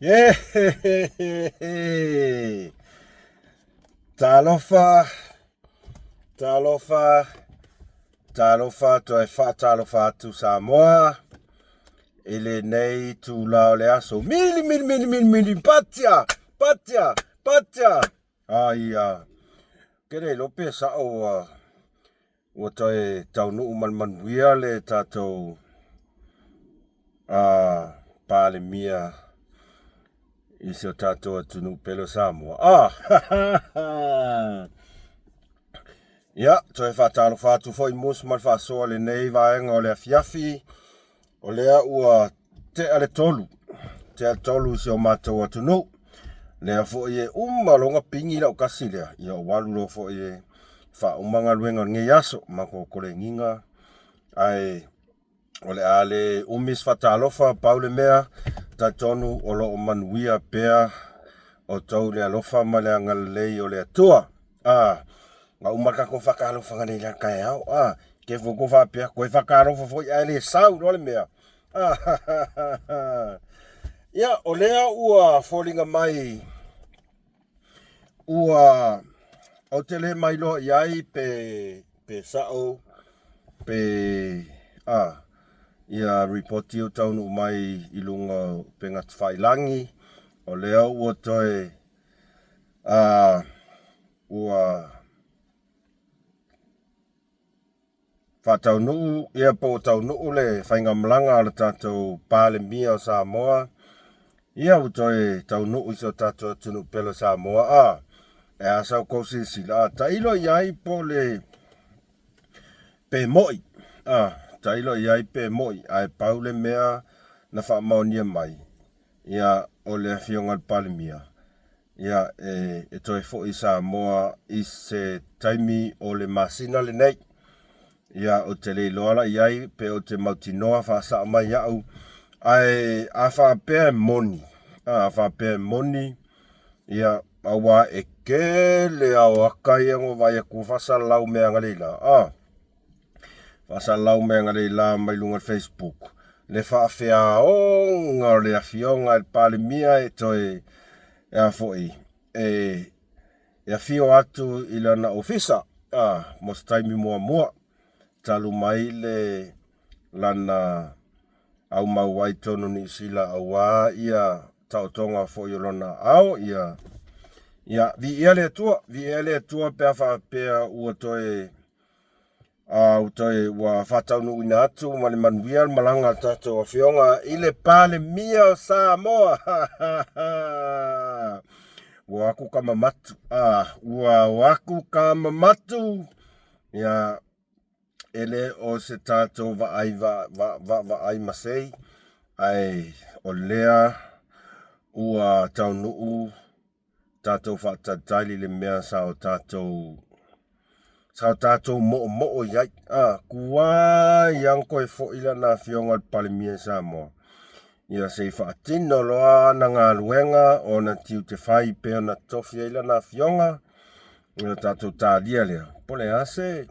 Yeah! Talofa, talofa, talofa, toe faatalofa atu Samoa i lenei itula o le aso. Mili, mili, mili, mili, mili, patia, patia, patia. Aia, ke le iloa pe sao ua, ua toe taunuu ma le manuia le tatou a Palemia i si o tatou atunuu pele o Samoa. Ah! Ia, toe faatalofa atu foi Mus ma le faasoa lenei vaega o le afiafi. O lea ua tea le tolu, tea le tolu i si o matou atunuu. Lea foi e uma loga pigi lau kasi lea, ia ou alu loa foi e faauma galuega o lenei aso, matou kolegiga, ae o le a le umi se faatalofa, pau le mea, talitonu o lo o manuia pea outou i le alofa ma le agalelei o le Atua. A, na uma le tatou faatalofa nei la taeao, a, te foi tou faapea, toe faatalofa foi ae le sau loa le mea. A, ia, o lea ua foliga mai ua ou te le mailoa i ai pe pe sao pe a ia ripoti ua taunuu mai i luga o upega tafailagi o lea ua toe a ua Faataunuu, ia po ua taunuu le faigamalaga a le tatou Palemia o Samoa, ia ua toe taunuu i si o tatou atunuu pele o Samoa, a, e a sa outou silasila, a, tailo i ai po o le, pe mo'i, a, tailo i ai pe mo'i, ae pau le mea na faamaonia mai, ia, o le Afioga i le Palemia, Ia, e toe foi i Samoa i se taimi o le masina lenei. Ia, ou te le iloa la i ai pe ou te mautinoa faasao mai au, ae a faapea e moni, a, a faapea e moni, ia, aua e tele ao aka ia na vaai atu ua faasalalau mea analeila, a. Faasalalau mai analeila mai luga o le Facebook le faafeaoga o le afioga i le Palemia e toe e a foi e e afio atu i lana ofisa a mo se taimi muamua talu mai le lana aumau ai tonu Niu Sila aua ia taotoga foi o lona ao ia ia viia le Atua viia le Atua pe a faapea ua toe a ua toe ua faataunuuina atu ma le manuia le malaga a le tatou afioga i le Palemia o Samoa. Ua aku ka mamatu, a ua aku ka mamatu. Ia e le o se tatou vaai vaavaai masei, ae o lea ua taunuu tatou faatalitali i le mea sa o tatou sa o tatou moomoo i ai. A, tuai lava ona toe foi lana afioga i le Palemia i Samoa. Ia se i faatino loa ana galuega ona tiute fai pei ona tofi ai lana afioga. Ia tatou talia lea. Po le a se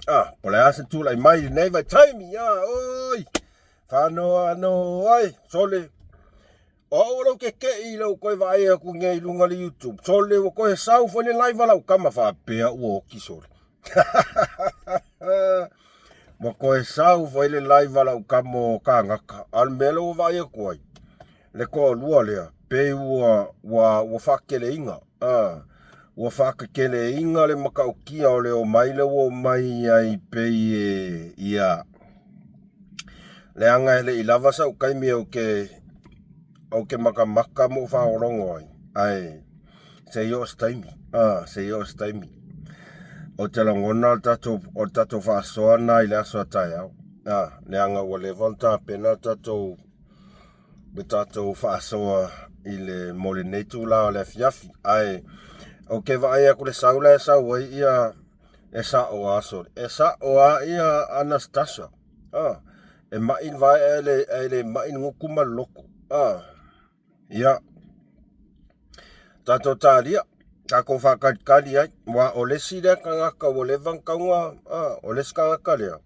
a, po le a se tulai mai i lenei vaitaimi. A, oi! Faanoano ai, sole. O au o lou keke'i i lou toe vaai atu nei i luga o le YouTube. Sole ua toe sau foi le live a lau tama faapea ua oti sole. Ua toe sau foi le live a lau tama o Kanaka. A o le mea lea ua vaai atu ai, le toalua lea, pei ua, ua, ua faakekeleina. Ah, ua faakekeleina le matautia o le omai lea ua omai ai pei e, ia, leaga e le i lava sau taimi ou te ou te matamata ma ou faalogologo ai, ae se i oo se taimi, a, se i oo se taimi. Ou te lagona o le tatou, o le tatou faasoa lena i le aso a taeao, a, leaga ua leva ona tapena le tatou, le tatou faasoa i le, mo lenei itula o le afiafi. Ae ou te vaai atu i le sau la e sau ai ia E sa'o a sole. E sa'o a ia Anastasia. A, e ma'i le vae ae le, ae le ma'i le gutu ma le loto. A, ia. Tatou talia, tatou faatalitali ai. Aua o le isi lea tagata ua leva ona tau na, a, o le isi tagata lea.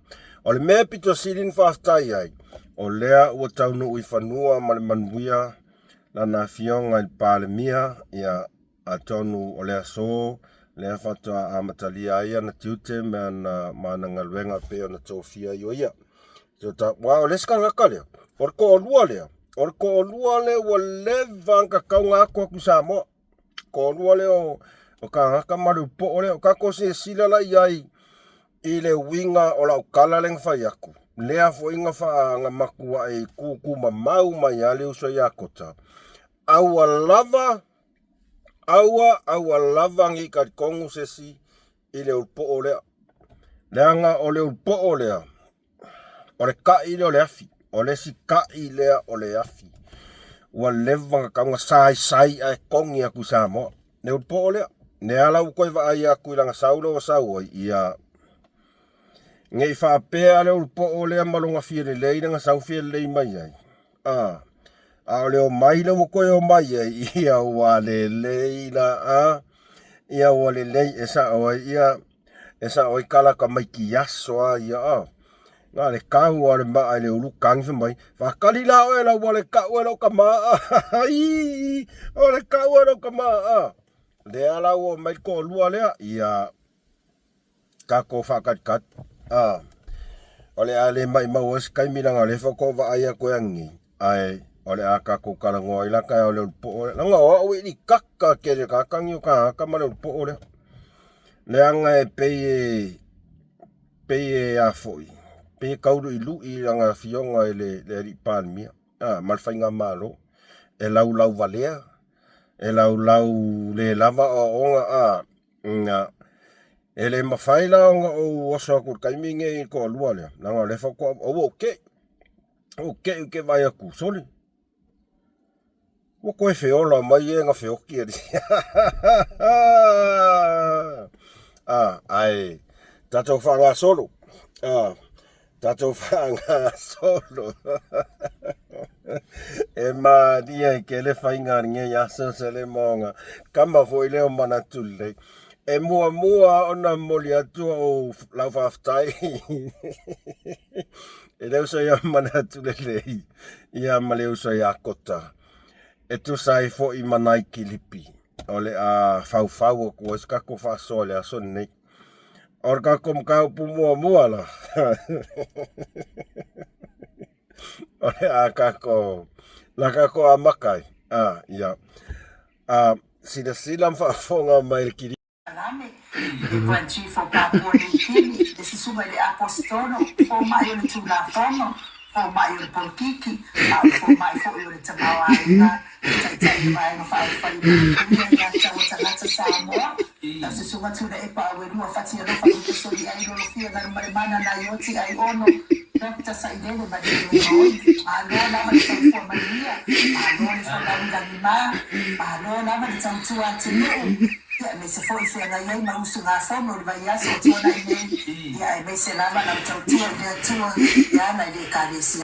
O le mea pito sili ona faafetai ai, o lea ua taunuu i fanua ma le manuia. Lana Afioga i le Palemia, ia, atonu o le aso lea faatoa amatalia ai ana tiute ma ana, ma ana galuega e pei ona tofia ai o ia. So, ta, aua o le isi tagata lea, o le toalua lea, o le toalua lea ua leva ona tatau ona atu atu i Samoa. Toalua lea o, o tagata ma le upoo lea. O tatou silasila la i ai i le uiga o lau tala lea na fai atu, lea foi na faa, na matuai tutumamau mai lava le uso ia Kota, aua lava, aua, aua lava ne i talitonu se isi i le ulupoo lea. Leaga o le ulupoo lea, o le kai lea o le afi, o le isi kai lea o le afi. Ua leva ona tatau ona saisai ae togi atu i Samoa. Le ulupoo lea, lea la ua toe vaai atu i lana sau lea ua sau ai, ia, ne i faapea le ulupoo lea ma lona fia lelei lana sau fia lelei mai ai. A, a o le omai lea ua toe omai ai, ia ua lelei la, a, ia ua lelei e sao ai, ia, e sao ai kala tamaiti aso a ia, a. Na o le tau a o le maa i le ulu tagi fai mai, faatali la oe lau ua le tau e lou tama, a, ii, o le tau e lou tama, a. Lea la ua omai le toalua lea, ia, tatou faatalitali, a. O le a le maimau ai se taimi leaga o lea faatoa ou vaai atu e anini, ae o le a tatou talanoa ai la taeao i le ulupoo lea. Leaga o au e ili kaka tele i le tagata lenei o tagata ma le ulupoo lea. Leaga e pei e, pei e a foi, pei e tau luilui lana afioga i le, le alii Palemia, a, ma le faigamalo. E laulau valea, e laulau le lava aoaoga, a, na, e le mafai la ona ou oso atu i le taimi lenei i le toalua lea, leaga o lea faatoa, aua ou te i, ou te i ou te vaai atu, sole, Ua toe feola mai e na feoti alii. Ah, ae tatou faagasolo. Ah, tatou faagasolo. E malie ke le faiga lenei aso se le moga. Kama foi lea o manatu lelei. E muamua ona momoli atu au lau faafetai i le uso ia manatu lelei ia ma le uso ia Kota e tusa ai foi ma nai kilipi o le a faufau atu ai se tatou faasoa i le aso lenei. O le tatou mataupu muamua la o le a tatou la tatou amata ai. Ah, ia. Ah, silasila ma faafofoga mai le kilipi. Salame, le Grand Chief o Papua New Guinea, le Susuga i le Aposetolo, Fomai o le Tulafono, Fomai o le Polokiki, a o le Fomai foi o le Tamaoaiga, le Taitai o Vaega Faaupufai o Puipuia ia Taua Tagata Samoa, lau Susuga Tuilaepa Auelua Fati Alofa Lupesoli Ai Lolofia Galumalemana Naioti Ai Ono, Doctor Sailele Malielegaoi, Malo lava le soifua manuia, malo le folau i lagima, malo lava le tautua atunuu, ia aemaise foi feagai ai ma usugafono i le vaiaso o tuanai nei, ia aemaise lava lau tautua i le Atua e ala i le Ekalesia.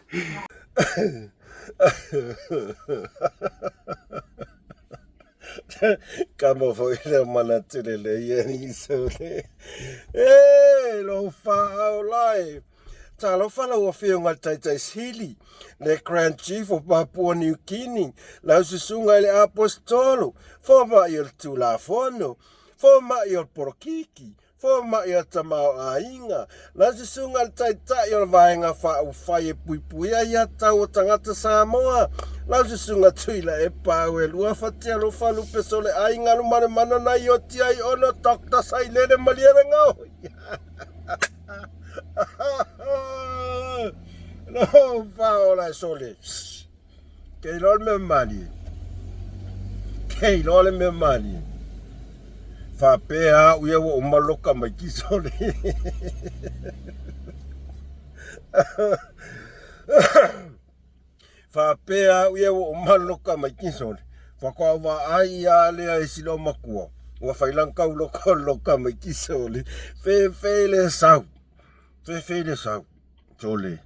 Kama foi lea manatu lelei e Nisole. E, lou faaola e. Talofa lau Afioga i le Taitai Sili, le Grand Chief o Papua New Guinea, lau Susuga i le Aposetolo, Fomai o le Tulafono, Fomai o le Polokiki, Fomai o le Tamaoaiga, lau Susuga i le Taitai o le Vaega Faaupufai e Puipuia Aiatatau a Tagata Samoa, lau Susuga Tuilaepa Auelua Fatialofa Lupesole Aiga Lumalemana Naioti Aiono Doctor Sailele Malielegaoi. No, faaola e sole. Ke iloa le mea malie. Ke iloa le mea malie. Faapea au ia ua uma loka mai ki sole. Faapea au ia ua uma loka mai ki sole. Faatoa vaai ia lea e si loomatua. Ua fai lana tau loko loka mai ki sole. Fefe le sau. Fefe le sau. Sole.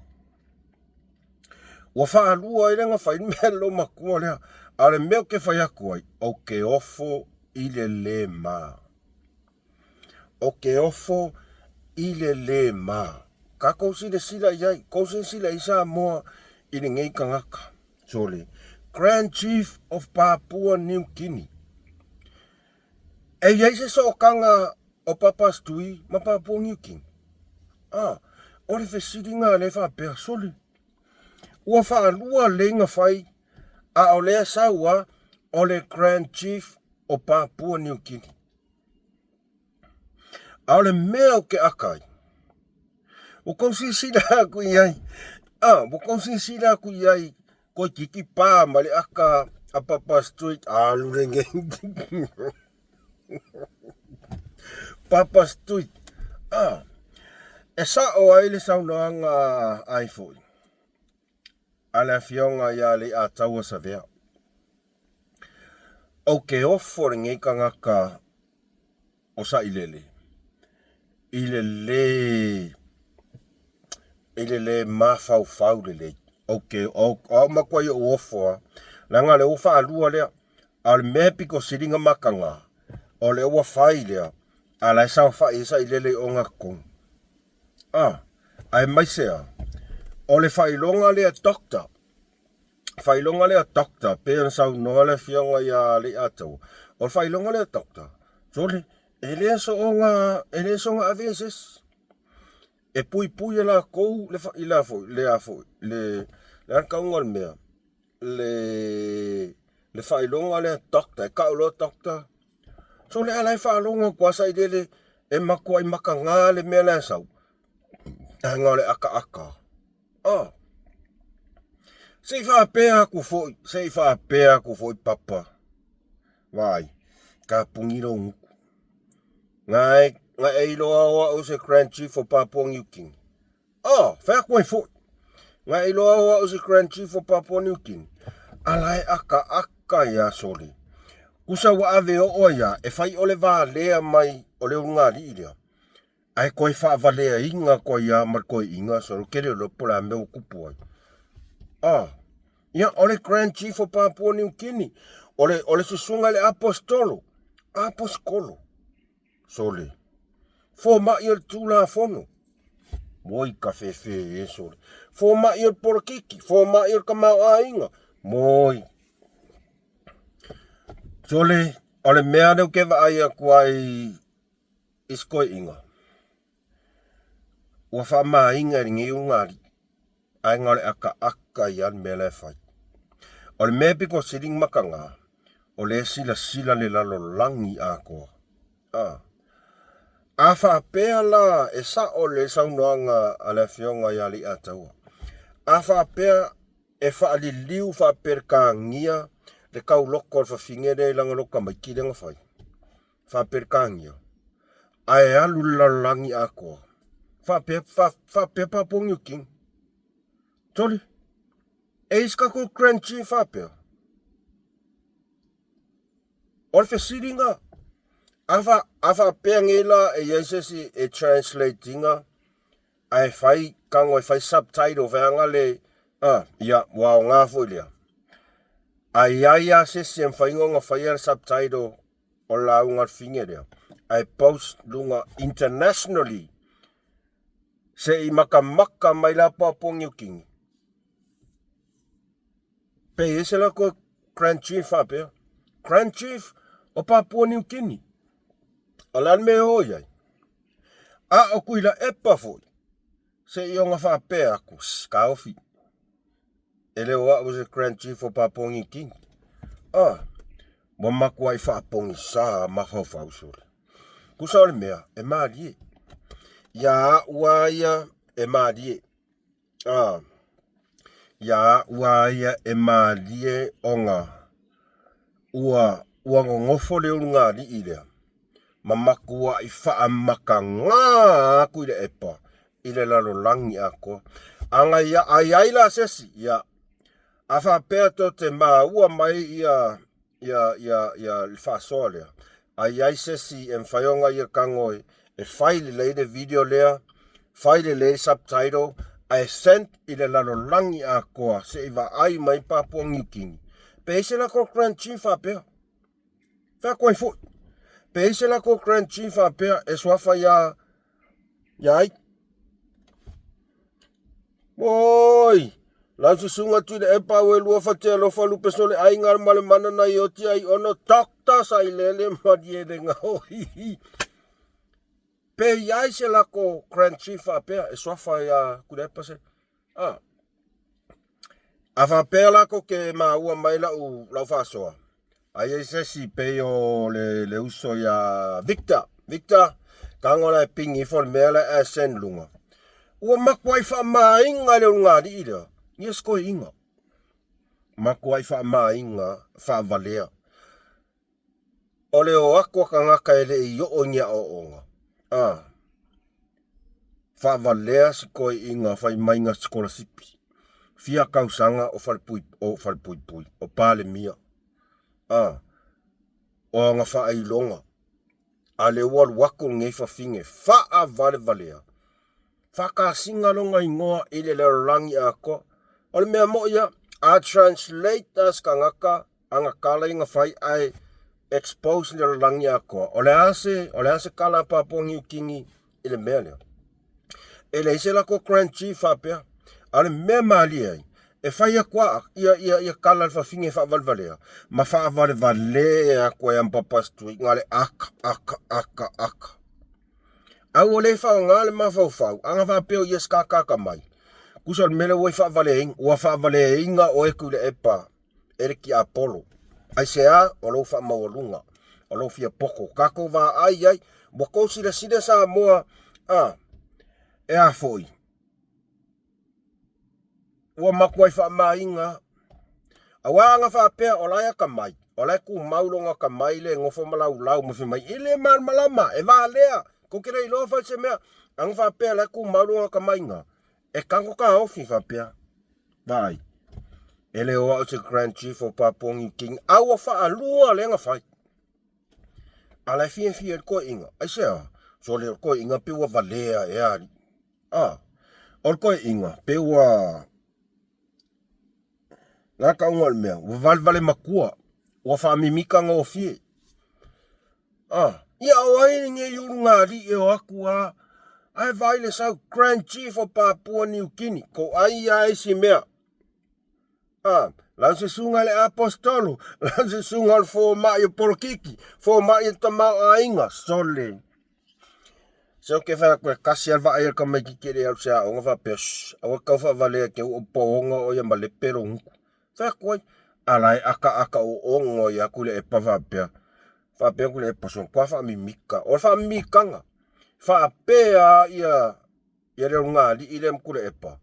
Ua faalua ai lea na fai le mea le loomatua lea. A o le mea ou te fai atu ai, ou te ofo i le le ma. Ou te ofo i le lē ma. Tatou silasila i ai, tou silasila i Samoa i lenei tagata. Sole. Grand Chief of Papua New Guinea. E i ai se sootaga o Papa Stui ma Papua New Guinea? A, o le fesiliga lea e faapea, sole, ua faalua leiga fai a o lea sau a o le Grand Chief o Papua New Guinea. A o le mea ou te aka ai, ua tou silasila atu i ai, a, ua tou silasila atu i ai, toeitiiti pa ma le aka a Papa Street, alu lenei. Papa Street, a, e sa'o ai le saunoaga ai foi a le Afioga ia Leiataua Savea. Ou te ofo lenei tagata o Sailele i le lē i le lē mafaufau lelei. Ou te o au matuai ou ofo a leaga lea ua faalua lea. A o le mea e pito sili ona mataga o lea ua fai lea a o la e saofai ai Sailele i ogatotonu. A, aemaise a o le faailoga lea doctor faailoga lea doctor pei ona saunoa le afioga ia Leiataua, o le faailoga lea doctor, sole, e le soona, e le soona avea i se isi. E puipui e latou le i la foi, le a foi, le, le a le tauga o le mea, le, le faailoga lea doctor, e tau loa doctor, sole a la e faalogo atu lava Sailele e matuai mataga le mea la e sau, leaga o le akaaka. Oh. Se i faapea atu foi, se i faapea atu foi papa. Vaai, tapuni lou gutu. Na e, na e iloa o au se Grand Chief o Papua New Guinea. Oh, fai atu ai foi. Na e iloa o au se Grand Chief o Papua New Guinea. A la e akaaka ia sole. Kusa ua ave oo ai ia, e fai o le valea mai o le ulugalii lea. Ae toe faavaleaina atu ai lava ma le toeaina solo, ou te le iloa po o le a mea ua tupu ai. A, ia, o le Grand Chief o Papua New Guinea, o le, o le susuga i le Aposetolo, Aposetolo, sole, fomai o le Tulafono, moi ka fefe e sole, fomai o le polokiki, fomai o le tamaoaiga, moi. Sole, o le mea lea ou te vaai atu ai i se toeaina, ua faamaina e lenei ulugalii, ae na o le akaaka ai lava le mea la e fai. O le mea e pito sili ona mataga, o lea e silasila le lalolagi atoa. A, a faapea la e sa'o le saunoaga a le Afioga ia Leiataua, a faapea e faaliliu faa-Peretania le tauloko a le fafine lea i lana loto tamaiti lea na fai, faa-Peretania, ae alu i le lalolagi atoa, faapea, faapea Papua New Guinea. Sole, e i ai se tatou Grand Chief faapea? O le fesiliga, a, fa, a faapea nei la e i ai se isi e translate ina, ae fai tago e fai subtitle feaga le, a, ia, ua aoga foi lea. A i ai lava se isi e mafai ona faia le subtitle o le lauga a le fine lea, ae post luga internationally, se i makamaka mai la Papua New Guinea. Pe i ai se latou Grand Chief faapea, Grand Chief o Papua New Guinea. O le a le mea e o i ai? A o Tuilaepa foi, se i ona faapea atu, shh, taofi, e le o au o se Grand Chief o Papua New Guinea. Ah, ua matuai faapogisa mafaufau sole. Tusa o le mea, e malie. Ia au lava ia e malie. Ah, ia au lava ia e malie ona ua, ua nonofo le ulugalii lea ma matuai faamatagā atu i le epa i le lalolagi atoa. A na ia, a i ai la se isi, ia, a faapea tou te maua mai ia, ia, ia, ia le faasoa lea, a i ai se isi e mafai ona ia tago e, e fai lelei le video lea, fai lelei le subtitle, ae send i le lalolagi atoa se i vaai mai Papua New Guinea. Pe i ai se latou Grand Chief faapea. Fai atu ai foi. Pe i ai se latou Grand Chief faapea e suafa ia, ia ai. Oi! Lau susuga Tuilaepa Auelua Fatialofa Lupe Soleaiga ma le mana na ioti ai ono Doctor Sailele Malielegaoi. Pe i ai se lako Grand Chief faapea e suafa ia Tuilaepa se a a faapea lako ke maua mai lau lau faasoa ai ai se isi pei o le le uso ia Victor Victor tago la e pingi ifo le mea la e send luga ua makuai faamainga le ulugalii lea ia se toeaiga makuai faamainga faavalea o le o atu a tagata e le i oo i ni aoaoga a faavalea si toeaiga fai mai na sikolasipi fia tausaga o falepui o falepuipui o Palemia a o aga faailoga a lea ua alu atu lenei fafine faavalevalea faatasiga lona igoa i le lalolagi atoa. O le mea moi ia, a translate a se tagata ana tala ia na fai ae expose i le lalolagi atoa, o le a se, o le a se tala a Papua Niu Kini i le mea lea? E leai se latou Grand Chief faapea. A o le mea malie ai, e fai atu a ia, ia, ia tala le fafine faavalevalea ma faavalevalea atu ai a ma Papa Street na le aka, aka, aka, aka. A ua le faaaoga le mafaufau, ana faapea o ia se kakaka mai. Tusa o le mea lea ua i faavaleaina, ua faavaleaina oe Tuilaepa e le tiapolo. Aisea? O lou faamaualuga, o lou fia poto. Tatou vaai ai, ua tou silasila Samoa, a, e a foi? Ua matuai faamaina. Aua ana faapea o la e atamai, o la e tumau lona atamai le nofo ma laulau ma fai mai, e le malamalama, e valea, tou te le iloa fai se mea. Ana faapea o la e tumau lona atamaiga, e tago taofi faapea, vaai, e le o au se Grand Chief o Papua New Guinea, a ua faalua lea na fai. A la e fiafia i le toeaiga, aisea? Sole o le toeaiga pei ua valea ea alii. A, o le toeaiga pei ua Na tauga o le mea, ua valevale matua, ua faamimita gofie. A, ia o ai lenei ulugalii e o atu a, ae vaai le sau Grand Chief o Papua New Guinea, ko ai a isi mea. A, lau susuga i le Aposetolo, lau susuga o le fomai o polokiki, fomai o tamaoaiga, sole. Se o ke fai atu e kasi a le vaai a le tamaititi e le alu se aoga faapea, shh, aua tau faavalea te ua pooga o ia ma lepe lou gutu. Fai atu ai, a la e akaaka oogo ai atu le epa faapea. Faapea atu le epa, so matua faamimika. O le faamimikaga, faapea ia, ia le ulugalii lea ma Tuilaepa,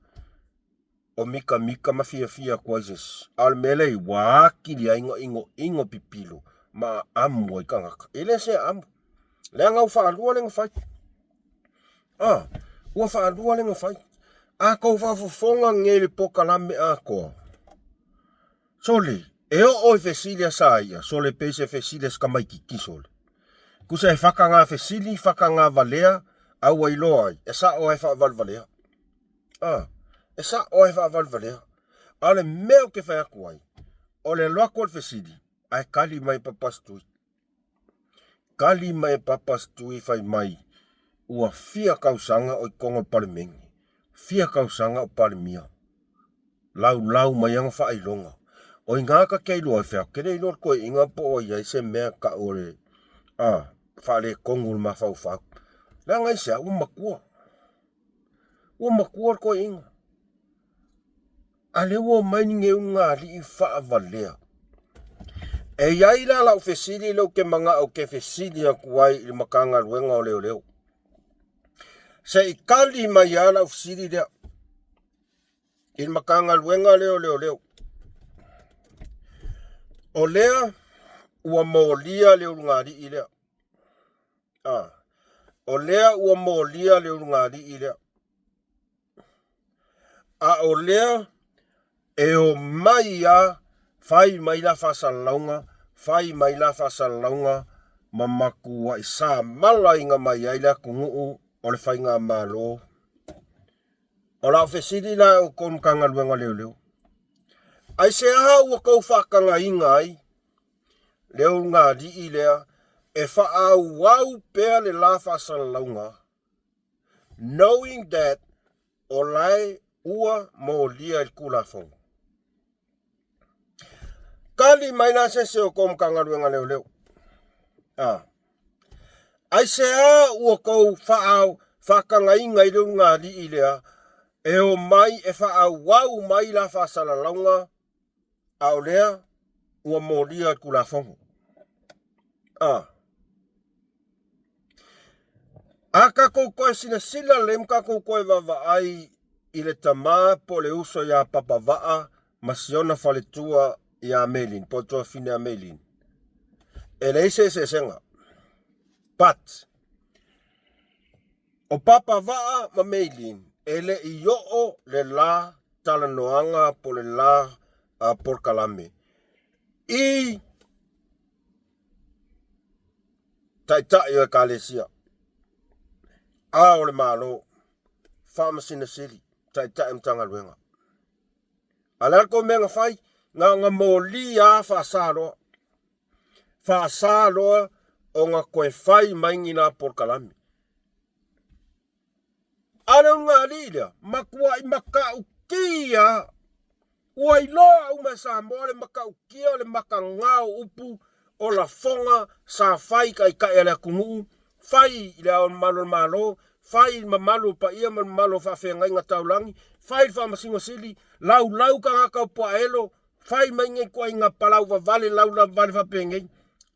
o mikamika ma fiafia atu ai se isi. A o le mea lea ua atili ai ona inoino pipilo ma aamu ai tagata. E le se aamu. Leaga ua faalua lea na fai. Ah, ua faalua lea na fai. A tou faafofoga nei i le polokalame atoa, sole, e oo i fesili a Saia, sole pei se fesili a se tamaititi sole. Tusa e whakangā fesili, whakangā valea, a ua iloa ai, e sao ai faavalevalea. A, e sao ai faavalevalea. A o le mea ou te fai atu ai, o le alu atu o le fesili, ae tali mai Papa Stui. Tali mai Papa Stui fai mai, ua fia tausaga o i totonu o le Palemene, fia tausaga o Palemia. Laulau mai ana faailoga. O i gā ta te iloa ai fea, ke le iloa le toeaiina po o i ai se mea tau o le, a, faaletonu o le mafaufau. Leaga aisea, ua matua. Ua matua le toeaina. A lea ua omai lenei ulugalii faavalea. E i ai la lau fesili lea ou te manao ou te fesili atu ai i le Matagaluega o Leoleo. Se i tali mai lava lau fesili lea i le Matagaluega lea o Leoleo. O lea ua molia le ulugalii lea. A, o lea ua molia le ulugalii lea. A o lea e omai a fai mai la faasalalauga, fai mai la faasalalauga ma matuai samalaina mai ai le atunuu o le faigamalo. O lau fesili la e outou Matagaluega o Leoleo, aisea ua tou faatagaina ai le ulugalii lea e faaauau pea le la faasalalauga, knowing that o la e Ua molia i le Tulafono. Tali mai la se isi o kou Matagaluega Leoleo. A. Aisea ua kou faa, faatagaina ai le ulugalii lea e o mai e faaauau mai la faasalalauga a o lea ua molia i le Tulafono? A. A tatou toe silasila lelei ma tatou toe vaavaai i le tama po o le uso ia Papavaa ma siona faletua ia Melin, po o le tuafafine ia Melin, e leai se eseesega. But, o Papavaa ma Melin, e le i oo le la talanoaga po o le la polokalame i Taitai o Ekalesia, Ao o le Malo, Faamasino Sili, Taitai o Matagaluega. A o le a le tou mea na fai? Na ona moli lava faasa loa. Faasa loa ona toe fai mai ni la polokalame. A le ulugalii lea, matuai matautia. Ua iloa uma e Samoa le matautia o le mataga o upu o lafoga sa fai i taitai a le atunuu, fai i le Ao Mamalu o le Malo, fai i le mamalu o paia ma le mamalu o faafeagaiga taulagi, fai i le Faamasino Sili, laulau tagata o Puaelo, fai mai nei ituaiga palau vavale laulau vale faapenei.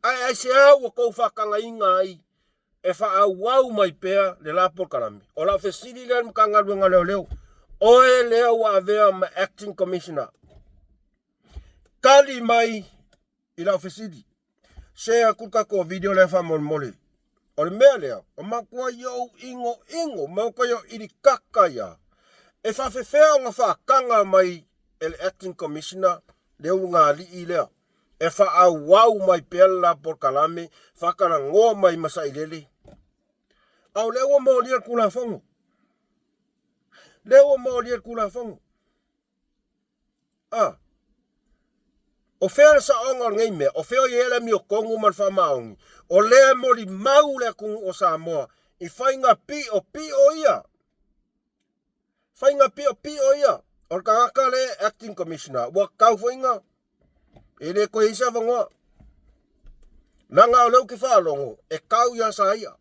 Ae aisea ua tou faatagaina ai e faaauau mai pea le la polokalame? O lau fesili lea i le Matagaluega o Leoleo, oe lea ua avea ma Acting Commissioner, tali mai i lau fesili. Share atu le tatou video lea faamolemole. O le mea lea, o matuai ou inoino, matuai ou ilikaka ia. E faafefea ona faataga mai e le Acting Commissioner le ulugalii lea e faaauau mai pea le la polokalame, faatalanoa mai ma Sailele. A o lea ua molia le Tulafono. Lea ua molia le Tulafono. A. O fea le saoga o lenei mea? O fea o i ai le amiotonu ma le faamaoni? O lea e molimau le atunuu o Samoa i faiga piopio ia. Faiga piopio ia. O le tagata le acting commissioner, ua tau foi na e le toe i ai se avanoa. Leaga o lea ou te faalogo e tau ia Saia.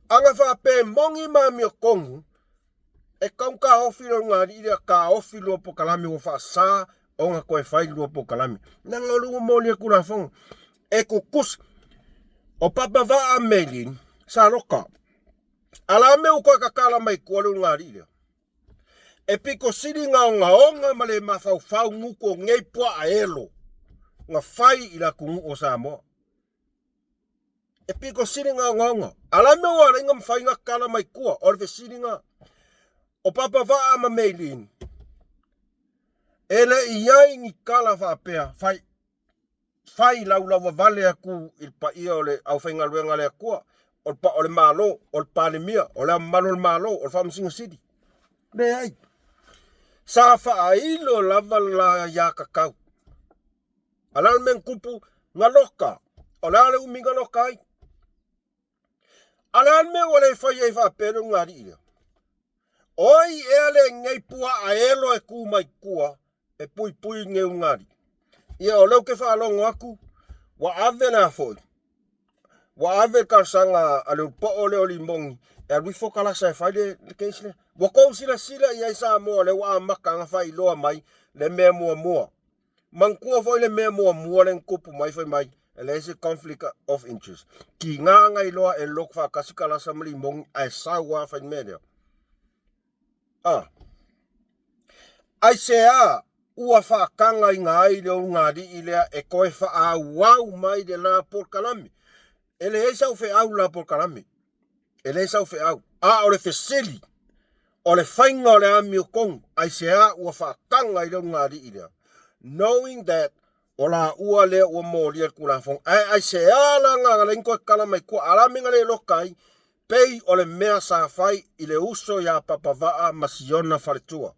Ana faapea e moni ma amiotonu, e tatau ona taofi le ulugalii lea, taofi lua polokalame ua faasa ona toe fai lua polokalame. Leaga o lea ua molia Tulafono. E tutusa. O Papavaa Melin, sa loka. A la mea ua toe tatala mai tua le ulugalii lea? E pito sili na ogaoga ma le mafaufau gutu o nei puaa elo na fai i le atunuu o Samoa. E pito sili na ogaoga. A la mea ua ala ai na mafai na tatala mai tua? O le fesili na. O Papavaa ma Maylene, e le i i ai ni tala faapea, fai fai laulauavale atu i le paia o le aufaigaluega a le Atua, o le, o le Malo, o le Palemia, o le Ao Mamalu o le Malo, o le Faamasino Sili. Leai. Sa faailo lava le la iā tatau. A o le a le mea na tupu? Na loka. O le a le umi na loka ai? A le a le mea ua le fai ai faapea le ulugalii lea? O ai ea lenei puaa elo e tu mai tua e puipui i lenei ulugalii? Ia o lea ou te faalogo atu ua ave le a foi, ua ave le talosaga a le ulupoo lea o Limoni e alu ifo Kalasa e fai le case lea. Ua tou silasila i ai Samoa lea ua amata ona faailoa mai le mea muamua. Manatua foi le mea muamua lea na tupu mai fai mai e leai se conflict of interest. Tiga na iloa e lock faatasi Kalasa ma Limoni ae sau lava fai le mea lea. Ah. Aisea ua faatagaina ai le ulugalii lea e toe faaauau mai le la polokalame? E leai sau feau i le la polokalame. E leai sau feau. A o le fesili, o le faiga o le amiotonu, aisea ua faataga ai le ulugalii lea? Knowing that o laua lea ua molia le Tulafono. Ae aisea la na leai ni toe tala mai tua? A o le a le mea na le loka ai? Pei o le mea sa fai i le uso ia Papavaa ma Siona faletua.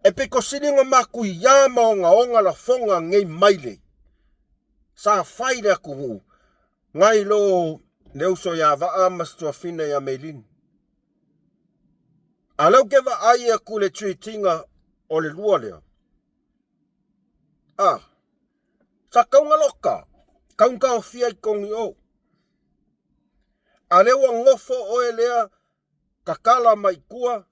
E pito sili ona matuia ma ogaoga lafoga nei maile sa fai i le atunuu nai lo le uso ia Vaa ma si tuafine ia Meilini. A lea ou te vaai atu i le treat ina o le lua lea, a, sa tau na loka, tau na taofia i totonu i o. A lea ua nofo oe lea tatala mai tua,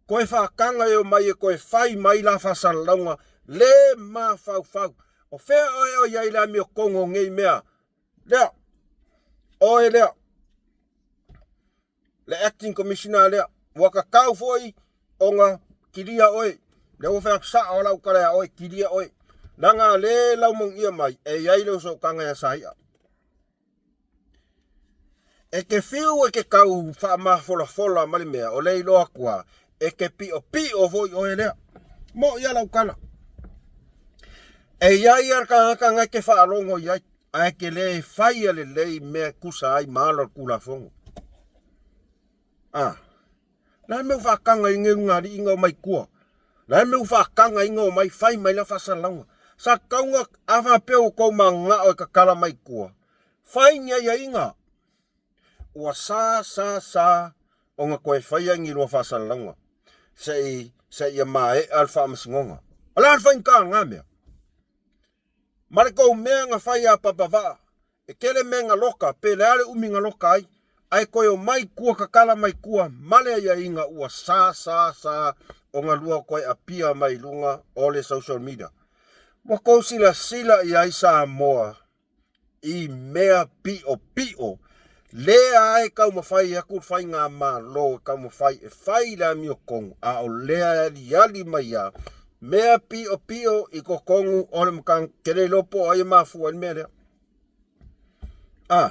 Toe faataga e omai e toe fai mai la faasalalauga le mafaufau. O fea oe o i ai le amiotonu o nei mea? Lea. Oe lea. Le acting commissioner lea. Ua tatau foi ona kilia oe. Lea ua fai atu sao lau tala ia oe, kilia oe. Leaga le laumanuia mai e i ai le osootaga ia Saia. E te fiu e te tau faamafolafola ma le mea o le iloa atu a, e te piʻopiʻo foi oe lea. Moʻi a lau tala. E i ai a le tagata na e te faalogo i ai, ae te le faia lelei mea e tusa ai ma ala o le Tulafono. A, la e mea ua faataga i nei ulugalii na omai tua. La e mea ua faataga ai na omai fai mai la faasalalauga. Sa tatau na, a faapea ua tou mananao e tatala mai tua, fai ni aiaiga. Ua sa sa sa ona toe faia ni lua faasalalauga se i seia maea le faamasinoga. O le a le faigata o lena mea? Ma le tou mea na fai ia Papavaa, E tele mea na loka, pe le a le umi na loka ai, ae toe omai tua tatala mai tua ma le aiaiga ua sa sa sa ona lua toe apia mai luga o le social media. Ua tou silasila i ai Samoa i mea piʻopiʻo lea e taumafai atu le faigamalo e taumafai e fai le amiotonu, a o lea e aliali mai lava mea piʻopiʻo i totonu o le mataupu. Ke le iloa po o ai e mafua ai le mea lea. A,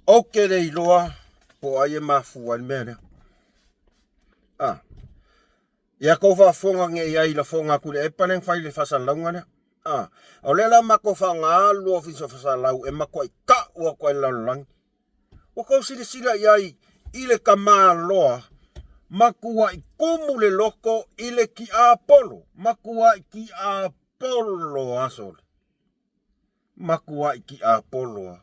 ou te le iloa po o ai e mafua ai le mea lea. A, ia tou faafofoga nei ai i lafoga a Tuilaepa lea na fai i le faasalalauga lea. A, o lea la matou faaaoga alu Ofisa o Fasalau e matuai tau atu ai le lalolagi. Ua tou silasila i ai i le tamaloa matuai tumu le loto i le tiapolo, matuai tiapolo a sole. Matuai tiapolo a.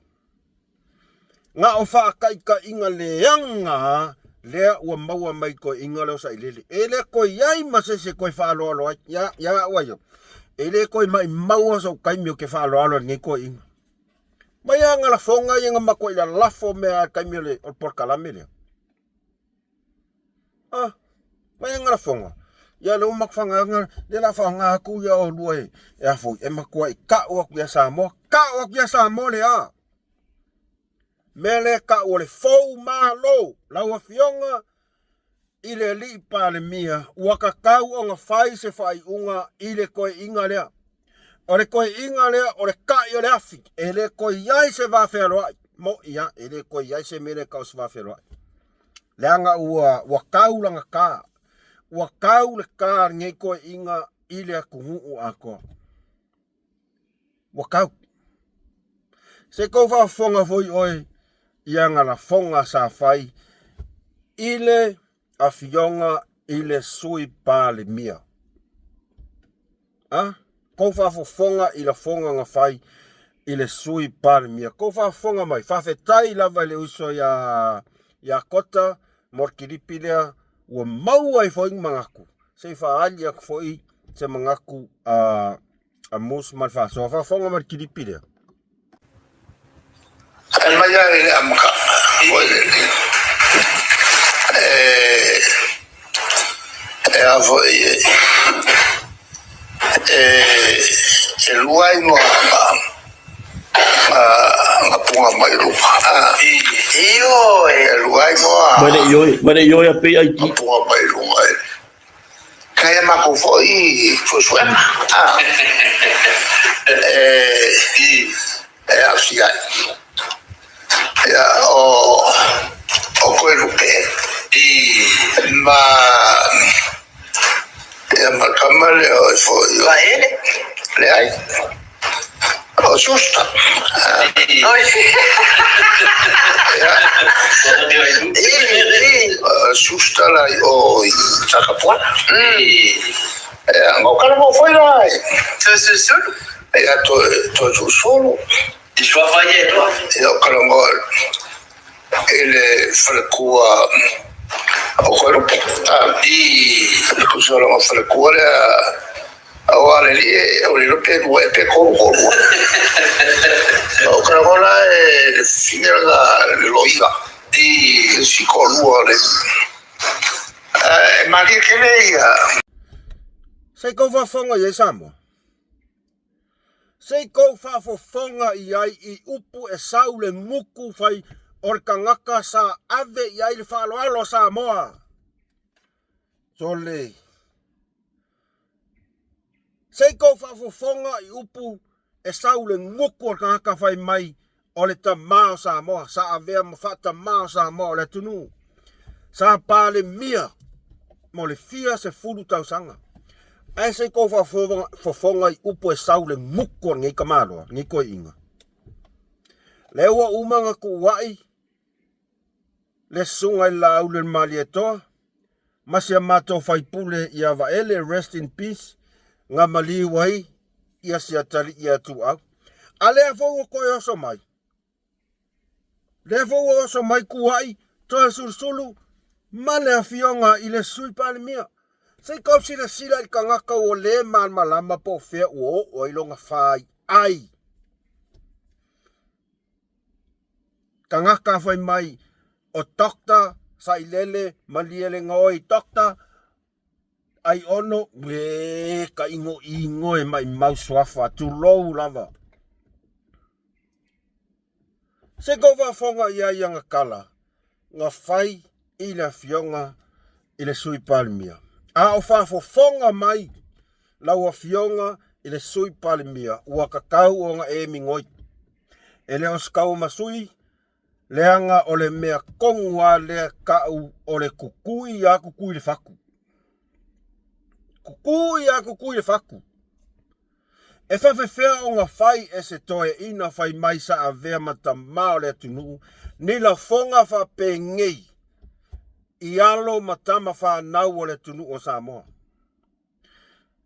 Na o faataitaiga leaga lea ua maua mai toeaiina lea o Sailele. E le toe i ai ma se isi e toe faaaloalo ai. Ia, ia au ai au. E le toe maimaua sou taimi ou te faaaloalo ai i lenei toeaina. Mai lava na lafoga ia na matuai lalafo mea i le taimi o le polokalame lea. Ah, mai lava na lafoga. Ia lea ua matou faaaogaina, lea o le a faaaoga atu ia oulua e a foi, e matuai tau atu ia Samoa, tau atu ia Samoa le a. Mea lea e tau o le fou malo, lau Afioga i le Alii Palemia, ua tatau ona fai se faaiuga i le toeaina lea. O le toeaina lea o le ta'i o le afi, e le toe i ai se va fealoai. Mo'i lava, e le toe i ai se mea lea e tau o se va fealoai. Leaga ua, ua tau lana ta, ua tau le ta a lenei toeaina i le atunuu atoa. Ua tau. Se tou faafofoga foi oe i ana lafoga sa fai i le afioga i le Sui Palemia. A? Tou faafofoga i lafoga na fai i le Sui Palemia. Tou faafofoga mai, faafetai lava i le uso ia ia Kota mo le kilipi lea ua maua ai foi ni manatu. Se i faaali atu foi se manatu a a Moose ma le faasoa. Faafofoga mai le kilipi lea. Ae mai lava i le amataga foi lele, e a foi e lua igoa na puga mai luga. E lua igoa na puga mai luga. Kai a matou foi suesuega e aafia ai. Ia, o Toelupe ma ia ma le tama lea o foi o leai o Schuster. Ia, Schuster la i o i Takapuana. Ia, na o talanoa foi la ia toe susulu. Ia o talanoa i le faletua. O Koeropo. Tusa o lona faletua lea aua le alii o le iloa pe lua ea pe tolu toalua. Ou te lagona e le fafine lana le loia i si toalua o le e malie tele ia. Se i kou faafofoga i ai Samoa. Se i kou faafofoga i ai i upu e sau le guku fai o le tagata sa ave i ai le faaaloalo a Samoa. Sole. Se i kou faafofoga i upu e sau le guku o le tagata fai mai o le tamā o Samoa, sa avea ma faatamā o Samoa o le atunuu, sa Palemia mo le fia 10 tausaga. Ae se i kou faafofoga i upu e sau le guku o lenei tamaloa, lenei toeaina. Lea ua uma ona tuuai le susuga i le Laauli o le Malietoa ma si a matou faipule ia Vaele, rest in peace, na maliu ai ia si atalii ia Tuuau. A lea foi ua toe oso mai, lea foi ua oso mai tuuai Toeolesulusulu ma le afioga i le Sui Palemia. Se i tou silasila i le tagata ua le malamalama po o fea ua oo ai lona faiai. Tagata fai mai o Doctor Sailele Malielegaoi Doctor Aiono, e ka igoigo e maimau suafa, tulou lava. Se kou faafofoga i ai ana tala na fai i le afioga i le Sui Palemia. A o faafofoga mai lau afioga i le Sui Palemia, ua tatau ona e migoi. E le o se kaua ma sui, leaga o le mea tonu lava lea tau o le kukui a kukui le fatu. Kukui a kukui le fatu. E faafefea ona fai e se toeaina fai mai sa avea ma tamā o le atunuu ni lafoga faapenei i alo ma tama fanau o le atunuu o Samoa?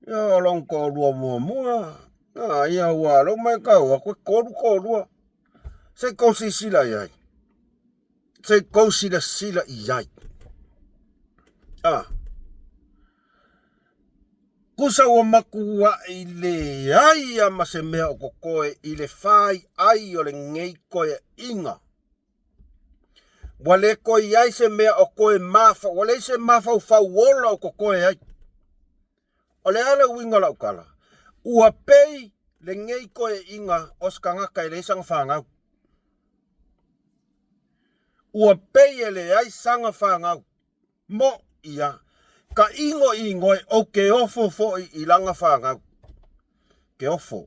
Ia o lona toalua muamua, a ia ua lou matau atu e tolu toalua. Se i tou silasila i ai. Se i tou silasila i ai. A. Tusa ua matuai leai lava ma se mea o totoe i le faiai o lenei toeaiga. Ua le toe i ai se mea o toe mafa, ua leai se mafaufau ola o totoe ai. O le a le uiga o lau tala? Ua pei lenei toeaiga o se tagata e leai sana fanau. Ua pei e leai sana fanau. Mo ia, ka igoigoe ou ke ofo foi i lana fanau. Ke ofo,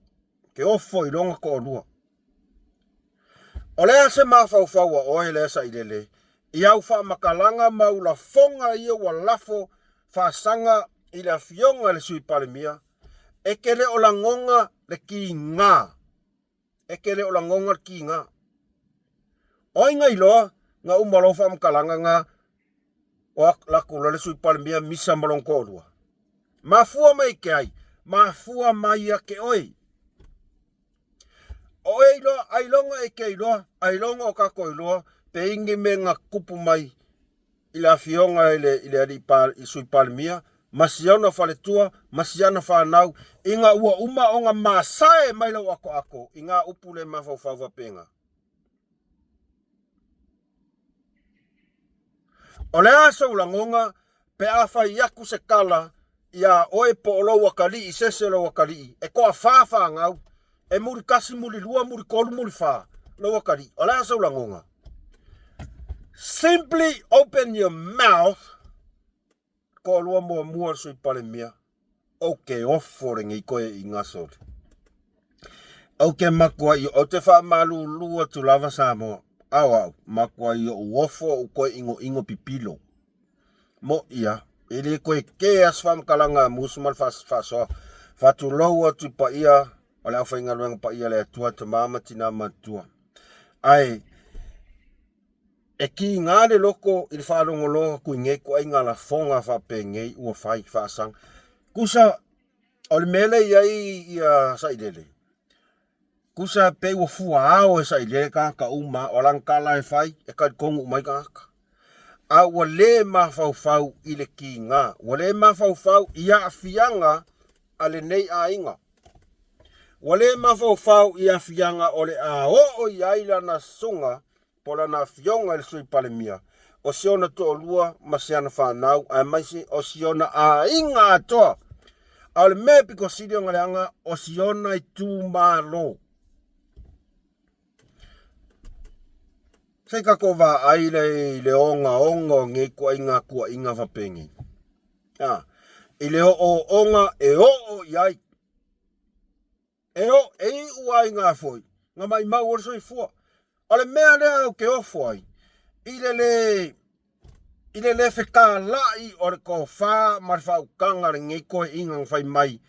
ke ofo i lona toalua. O le a se mafaufau a oe lea Sailele i au faamatalaga ma au lafoga ia ua lafo faasaga i le afioga i le Sui Palemia, e te le o lagona le kiga e te le o lagona le kiga. O ai na iloa na uma lou faamatalaga na o latou loa le Sui Palemia misa ma lona toalua? Mafua mai i ke ai? Mafua mai ia te oe. O oe iloa, ailoga e te iloa, ailoga o tatou iloa, pe i ni mea na tupu mai i le afioga i le, i le alii pa, i Sui Palemia, ma si ona faletua, ma si ana fanau, ina ua uma ona masae mai lou atoato i ngā upu le mafaufau faapena. O le a sou lagona pe a fai atu se tala iā oe po o lou atalii se ese o lou atalii e toafa fanau, e muli tasi, muli lua, muli tolu, muli fa lou atalii. O le a sou lagona? Simply open your mouth toalua muamua le Sui Palemia, ou te ofo lenei toeaiina sole. Ou te matuai, ou te faamalulu atu lava Samoa, a o au, matuai ou ofo ou toe inoino pipilo. Moʻi a, e le toe kē a se faamatalaga a musu ma le faasoa. Faatulou atu i paia o le aufaigaluega paia a le Atua, tama ma tina matutua. Ae, e kiga le loko i le faalogologo atu i nei ituaiga lafoga faapenei ua fai faasaga. Tusa, o le mea lea e i ai ia Sailele, tusa pei ua fuaao e Sailele tagata uma, o lana tala e fai, e talitonu uma ai tagata. A ua lē mafaufau i le kiga, ua lē mafaufau i aafiaga a lenei aiga. Ua lē mafaufau i aafiaga o le a oo i ai lana susuga po o lana afioga i le Sui Palemia, o si ona toalua ma si ana fanau aemaise o si ona aiga atoa. A o le mea e pito sili ona leaga, o si ona itumalo. Se i tatou vaai lea i le ogaoga o nei ituaiga tuuaiga faapenei. A, i le oooga e oo i ai. E oo, e iu lava i ina foi, na maumau ai le soifua. O le mea lea ou te ofo ai, i le lē, i le lē fetalai o le tofa ma le faautaga a lenei toeaina na fai mai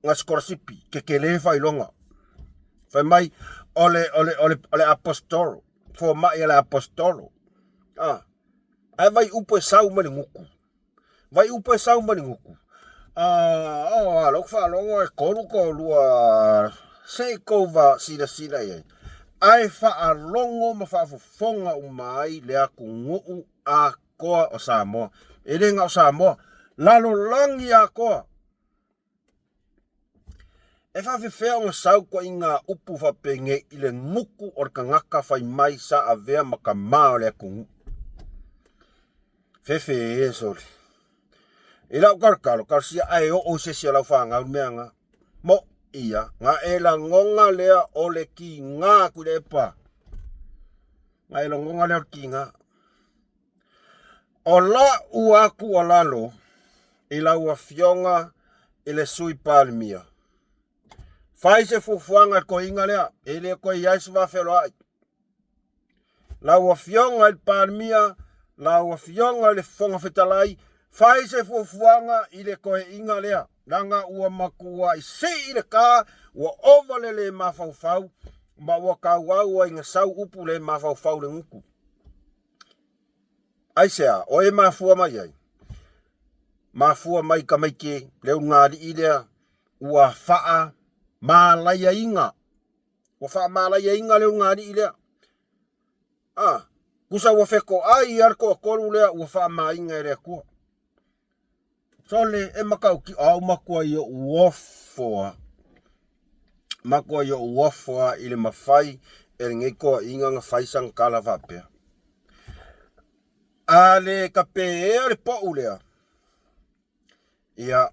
na sikolasipi, tetele faailoga. Fai mai o le, o le, o le, o le aposetolo, fomai a le aposetolo. A, ae vai upu e sau mai le gutu. Vai upu e sau mai le gutu. A, o, a, lou faalogo e tolu toalua se i tou va silasila i ai. Ae faalogo ma faafofoga uma ai le atunuu atoa o Samoa. E le na o Samoa, lalolagi atoa. E faafefea ona sau ituaiga upu faapenei i le gutu o le tagata fai mai sa avea ma tama o le atunuu. Fefe e sole. I lau talotalo, talosia ae oo i se isi o lau fanau le mea na. Mo ia, na e lagona lea o le kiga Tuilaepa. Na e lagona lea o le kiga. O lau lava tuualalo i lau Afioga i le Sui Palemia, fai se fuafuaga i le toeaina lea, e le toe i ai se vafealoai. Lau Afioga i le Palemia, lau Afioga i le Fofoga Fetalai, fai se fuafuaga i le toeaina lea, leaga ua matuai sii le ta, ua ova le le mafaufau, ma ua tauau ai ina sau upu le mafaufau i le gutu. Aisea? O e mafua mai ai? Mafua mai tamaiti le ulugalii lea ua faamalaiaina. Ua faamalaiaina le ulugalii lea. A, tusa ua fetoai lava le toatolu lea ua faamaina e le Atua. Sole, e matautia, au matuai ou ofo lava. Matuai ou ofo lava i le mafai e lenei toeaiina ona fai sana tala faapea. A le tapeea le pou lea, ia,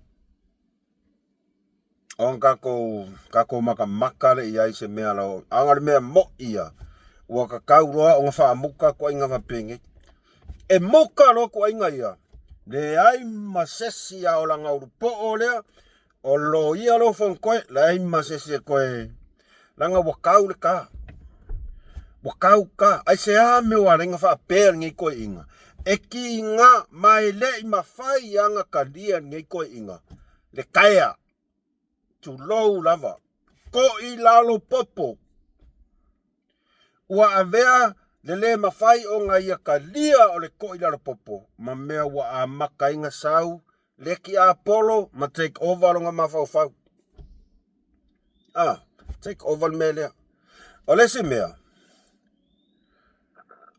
ona tatou, tatou matamata lea i ai i se mea la, a o le mea moi ia, ua tatau loa ona faamuta ituaiga faapenei. E muta loa ituaiga ia, leai ma se isi a olaga ulupoo lea, o loia lou fonotoe, leai ma se isi e toe, leaga ua tau le ta. Ua tau ta. Aisea mea ua ala ai ona faapea lenei toeaina? E kiga ma e le i mafai lava ona talia e lenei toeaina le taea, tulou lava, ko'i lalo popo. Ua avea le le mafai ona ia talia o le ko'i lalo popo ma mea ua amata ai ona sau le tiapolo ma take over lona mafaufau. Ah, take over le mea lea. O le isi mea,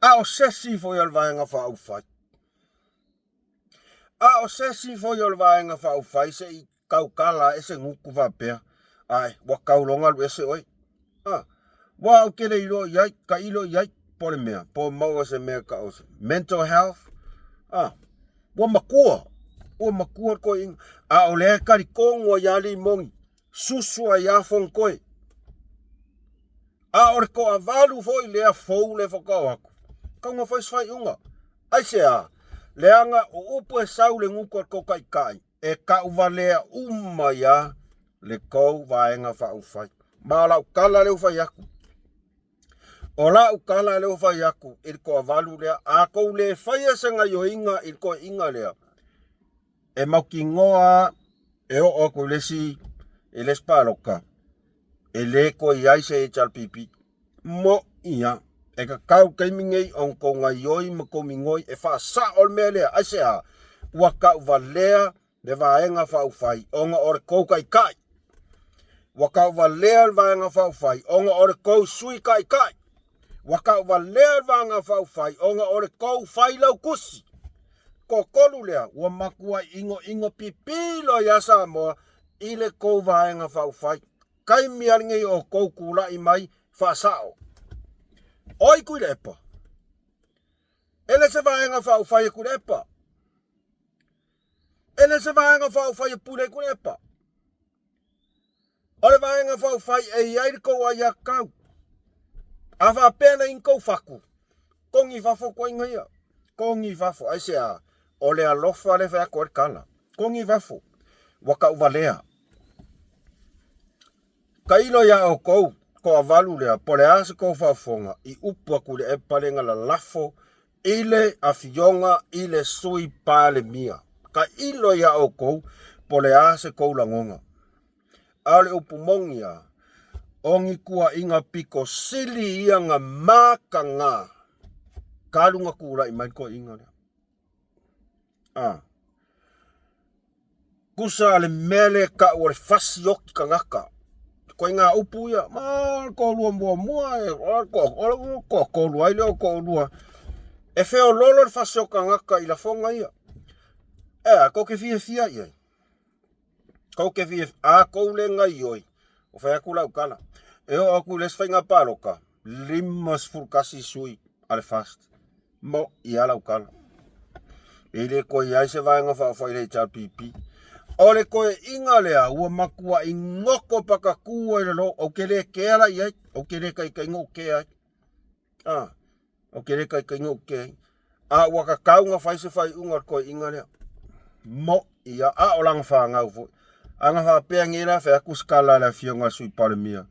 a o se isi foi o le Vaega Faaupufai, A o se isi foi o le Vaega Faaupufai se i tautala ae se gutu faapea, Ae, ua tau loa ona alu ese oe. A, ua ou te le iloa i ai, tailo i ai, po o le mea, po o maua se mea e tau o se mental health. A, ua matua, ua matua le toeaina. A o lea e talitonu ai lava Limoni, susu ai lava Fonotoe. A o le toavalu foi lea fou lea faatoa o atu, tau na fai se faaiuga. Aisea? Leaga o upu e sau i le gutu a le tou taitai, e tauvalea uma ai lava le tou Vaega Faaupufai. Ma o lau tala lea ua fai atu, o lau tala lea ua fai atu i le toavalu lea, a tou le faia se gaioiga i le toeaina lea, e mautinoa e oo atu i le isi i le isi palota, e le toe i ai se HRPP. Mo'i lava, e tatau i le taimi nei ona tou gaioi ma tou migoi e faasao le mea lea. Aisea? Ua tauvalea le Vaega Faaupufai ona o le tou taitai. Ua tauvalea le Vaega Faaupufai ona o le tou Sui Taitai. Ua tauvalea le Vaega Faaupufai ona o le tou failautusi. Toatolu lea ua matuai inoino pipilo ia Samoa i le tou Vaega Faaupufai. Taimi lava lenei o outou tulai mai faasao. Oi Tuilaepa, e le se Vaega Faaupufai a Tuilaepa. E le se Vaega Faaupufai e pule ai Tuilaepa. O le Vaega Faaupufai e i ai le tou aiatatau. A faapea na i ni tou fatu, togi i fafo toaiga ia. Togi i fafo. Aisea? O le alofa lea e fai atu ai le tala. Togi i fafo. Ua tauvalea. Tailo ia outou, toavalu lea, po o le a se tou faafofoga i upu a Tuilaepa lea na lalafo i le Afioga i le Sui Palemia. Tailo ia outou po o le a se tou lagona. A o le upu moni lava, o ni tuuaiga pito sili ia na mataga talu na tulai mai le toeaina lea. A. Tusa le mea lea e tau o le fasi oti tagata. Ituaiga upu ia, ma o le toalua muamua, o le toatolu ai lea o toalua. E feololo le fasi o tagata i lafoga ia. E a, tou te fiafia i ai. Tou te fiafia, a tou le gaioi, ua fai atu lau tala, e oo atu i le isi faiga palota, 51 sui a le FAST. Mo ia lau tala. E le toe i ai se Vaega Faaupufai i le HRPP. O le toeaiga lea ua matuai goto pakatu ai lalo, ou te le kea la i ai, ou te le taitaiga ou kea ai. Ah, ou te le taitaiga ou kea ai. A ua tatau ona fai se faaiuga o le toeaiga lea. Mo ia, a o lana fanau foi. A na faapea nei la, fai atu se tala a le Afioga i le Sui Palemia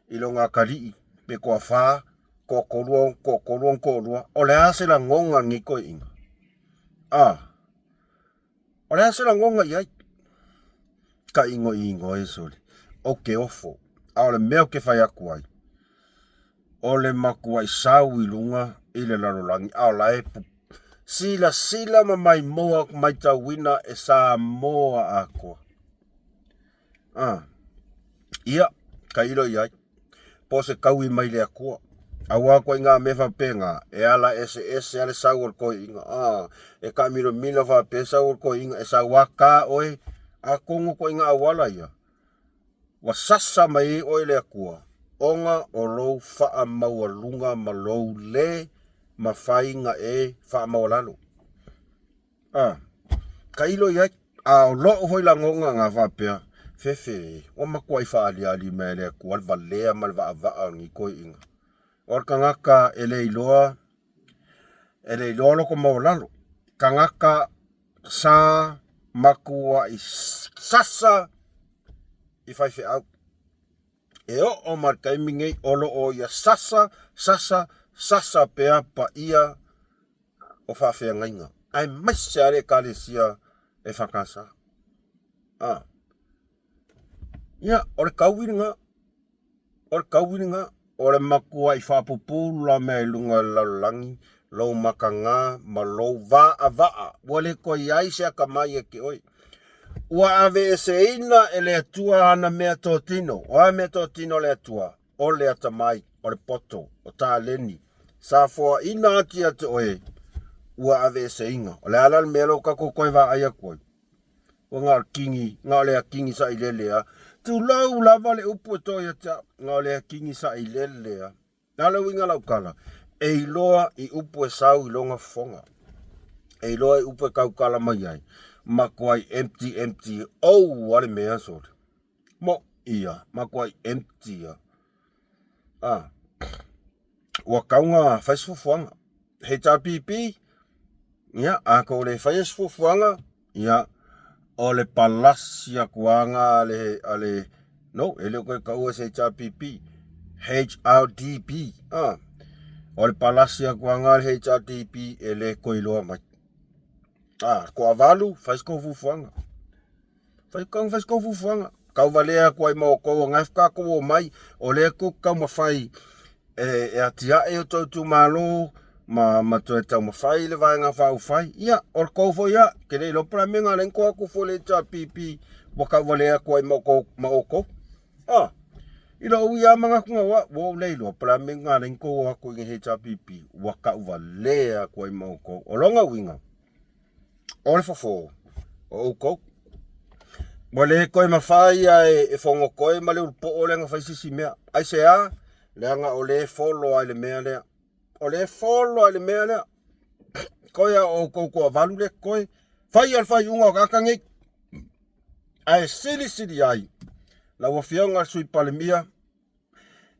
i lona atalii pe toafa, toatolu, toatolu ona toalua, o le a se lagona o lenei toeaina? A, o le a se lagona i ai? Tainoino e sole, ou te ofo, a o le mea ou te fai atu ai, o le matuai sau i luga i le lalolagi, a o la e silasila ma maimoa matauina e Samoa atoa. A, ia, tailo i ai, po o se taui mai le Atua. Aua ituaiga mea faapena, e ala eseese lava le sau o le toeaina. A, e taamilomilo faapea sau o le toeaina, e sau lava ta oe, atonu ituaiga auala ia, ua sasa mai ai oe le Atua, ona o lou faamaualuga ma lou le mafai ona e faamaualalo. A, tailo i ai. A o lou foi lagona na faapea, fefe, ua matuai faaaliali mai e le Atua le valea ma le vaavaa o lenei toeaina. O le tagata e le iloa, e le iloa loko maualalo. Tagata sa matuai sasa i faifeau. E oo mai le taimi nei o lo o ia sasa, sasa, sasa pea paia o faafeagaiga, aemaise lava le Ekalesia EFKS. A. Ia, o le taui lena. O le taui lena. O le matuai faapupula mea i luga o le lalolagi, lou mataga ma lou vaavaa. Ua le toe i ai se atamai ia te oe. Ua aveeseina e le Atua ana meatotino. O a meatotino a le Atua? O le atamai, o le poto, o taleni, sa foaina atu ia te oe, ua aveeseina. O le a la le mea lea ua tatou toe vaai atu ai? Ua na o le kini, na o le akini sailele lava. Tulou lava le upu e to ia te au, na o le akini sailele lava. O le a le uiga o lau tala? E iloa i upu e sau i lona fofoga. E iloa i upu e tautala mai ai. Matuai empty, empty, oua le mea sole. Mo ia, matuai empty ia. Ah. Ua tau na fai se fuafuaga. HRPP, ia, a tou le faia se fuafuaga, ia, o le palasi atu lava le, a le, no, e le o toe taua se HRPP, HRDP, ah. O le palasi atu lava le HRDP e le toe iloa mai. Ah, toavalu, fai se tou fuafuaga. Fai kau fai se tou fuafuaga. Tauvalea atu ai ma outou o na e tatou omai, o lea tou te taumafai e, e atiae o tou itumalo ma, ma toe taumafai le Vaega Faaupufai. Ia, o le tou foi lava, ke le iloa po o le a mea na ala ai ona tou o atu foi i le HRPP ua tauvalea atu ai ma outou. Ma outou. Ah. I lou ia manatuga ua ou le iloa po o le a le mea na ala ai ona outou o atu i le HRPP, ua tauvalea atu ai ma outou. O lona uiga, o le fofo o outou. Ua le toe mafai lava e Fonotoe ma Leulupo'o lea ona fai se isi mea. Aisea? Leaga o lea e follow lava i le mea lea. O lea e follow lava i le mea lea. Toe lava o outou toavalu lea e totoe. Faia le faaiuga o tagata nei. Ae silisili ai lau Afioga i le Sui Palemia,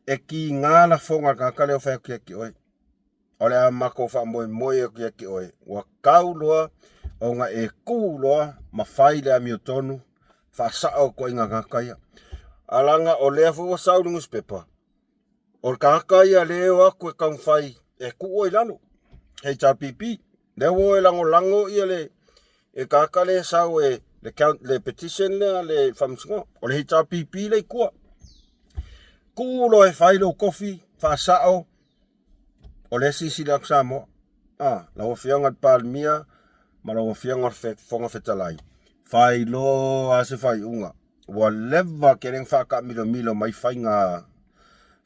e kiga lafoga a le tagata lea o fai atu ia te oe. O le a matou faamoemoe atu ia te oe, ua tau loa ona e tu loa ma fai le amiotonu, faasao ituaiga tagata ia. Ae leaga o lea foi ua sau i le nusipepa, o le tagata ia lea e o atu e taumafai e tuu oe i lalo, HRPP. Lea ua o e lagolago ia le tagata lea e sau e le petition lea a le Faamasinoga, o le HRPP lea i tua. Tuu loa e fai lou tofi, faasao, o lea e silasila atu Samoa, lau Afioga i le Palemia ma lau Afioga i le Fofoga Fetalai, fai loa se faaiuga. Ua leva tele ona faataamilomilo mai faiga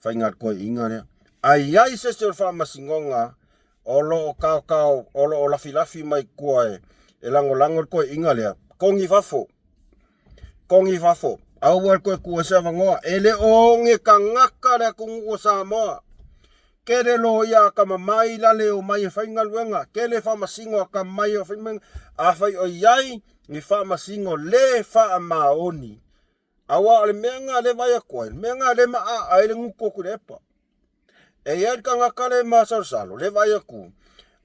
a le toeaina lea. A i ai se isi o le Faamasinoga o lo o taotao, o lo o lafilafi mai tua e lagolago le toeaina lea, togi fafo, togi fafo, aua le toe tuu ai se avanoa. E le o oge tagata le atunuu o Samoa. Tele loia atamamai la le omai e fai galuega, tele faamasino atamamai e fai galuega. Afai o i ai ni faamasino le faamaoni, aua o le mea lena lea e vaai atu ai, o le mea lena lea e maaa ai le gutu o Tuilaepa. E i ai le tagata lea e masalosalo, lea e vaai atu,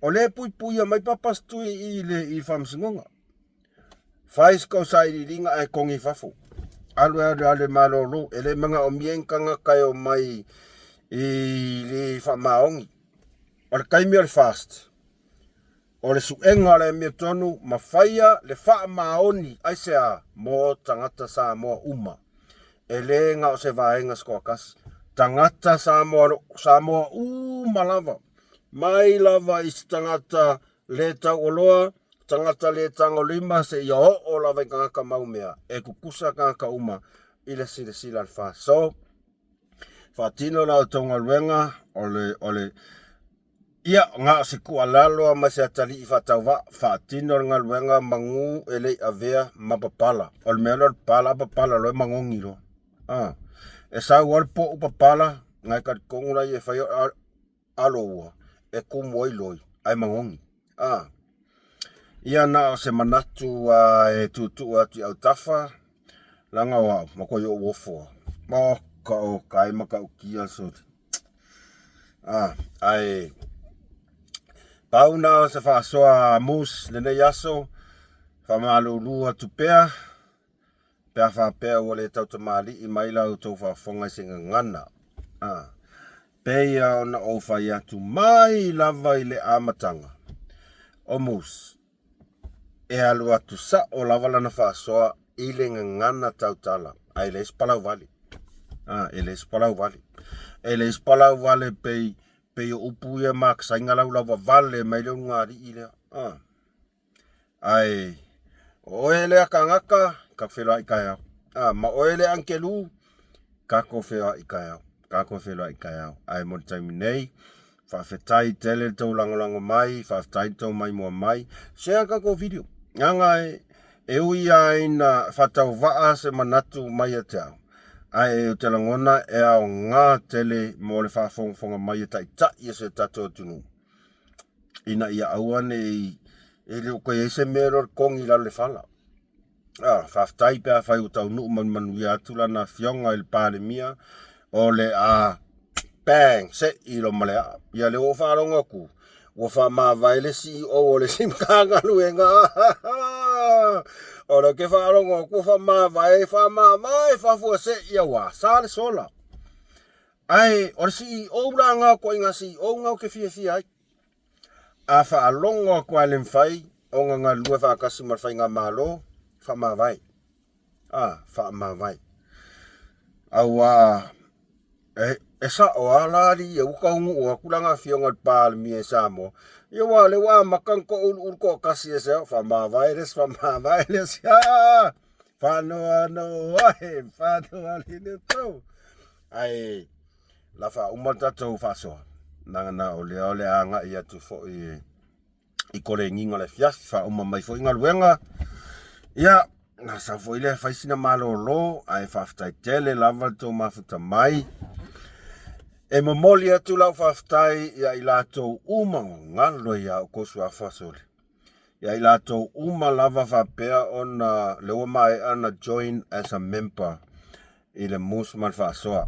o lea e puipuia mai Papasitui i le faamasinoga. Fai se tou sailiiliga ae togi i fafo. Alu alu alu e malolo, e le manaomia ni tagata e omai i le faamaoni. O le taimi o le FAST, o le suega o le amiotonu ma faia le faamaoni, aisea? Mo tagata Samoa uma. E le na o se vaega se toatasi. Tagata Samoa, Samoa uma lava. Mai lava i se tagata le tauoloa, tagata le tagolima seia oo lava i tagata maumea, e tutusa tagata uma i le silasila a le FAST. So, faatino la outou galuega o le, o le, ia, na o se tuualalo lava ma se atalii faatauvaa, faatino le galuega manu e le i avea ma papala. O le mea lea o le pala, a papala loa e magogi loa. E sau lava le pou papala, na e talitonu la ia e fai alo ua e kumu ai loi ae magogi. Ia na o se manatu e tuutuu atu i autafa, leaga o au, matua ou ofo lava. Oka oka e matautia soli. Ae pau na o se faasoa a Moose lenei aso, faamalulu atu pea, pe a faapea ua le tautamalii mai la outou faafofoga i se gagana. Pei ona ou fai atu mai lava i le amataga, o Moose, e alu atu sao lava lana faasoa i le gagana tautala, ae leai se palauvale. E leai se palauvale. E leai se palauvale pei, pei o upu ia ma Saina laulauvavale mai le ulugalii lea. Ae o oe lea tagata, tatou feiloai taeao. Ma oe lea Angelou, tatou feiloai taeao. Tatou feiloai taeao. Ae mo le taimi nei, faafetai tele le tou lagolago mai, faafetai le tou maimoa mai. Share tatou video. Leaga e ui lava ina faatauvaa se manatu mai ia te au, ae ou te lagona e aoga tele mo le faafogafoga mai a taitai o si o tatou atunuu. ina ia aua ne i e le o toe i ai se mea o le togi i lalo o le fala. Faafetai pe afai ua taunuu manumanuia atu lana afioga i le Palemia o le a bang se i lo ma le aa. Ia lea ua ou faalogo atu ua faamavae le CEO o le isi Matagaluega. O lea ou te faalogo atu ua faamavae, faamavae faafuasei aua sa le sola. Ae o le CEO la na o ituaiga CEO na ou te fiafia ai. A faalogo atu lava e le mafai ona galulue faatasi ma le faigamalo, faamavae. A, faamavae. Aua e sao lava la alii ia ua taunuu atu lana afioga i le Palemia i Samoa. Ia aua o lea ua amata ona toauluulu toatasi e se faamavae le isi, faamavae le isi. Faanoanoa e, faanoanoa le tou. Ae la faauma le tatou faasoa, na o lea o le a agai atu foi i kolegiga o le afiafi, faauma mai foi galuega. Ia, na sau foi lea fai sina malolo, ae faafetai tele lava le tou mafuta mai. E momoli atu lau faafetai ia i latou uma galo ia outou suafa sole. Ia i latou uma lava faapea ona le ua maea na join as a member i le Moose ma le Faasoa.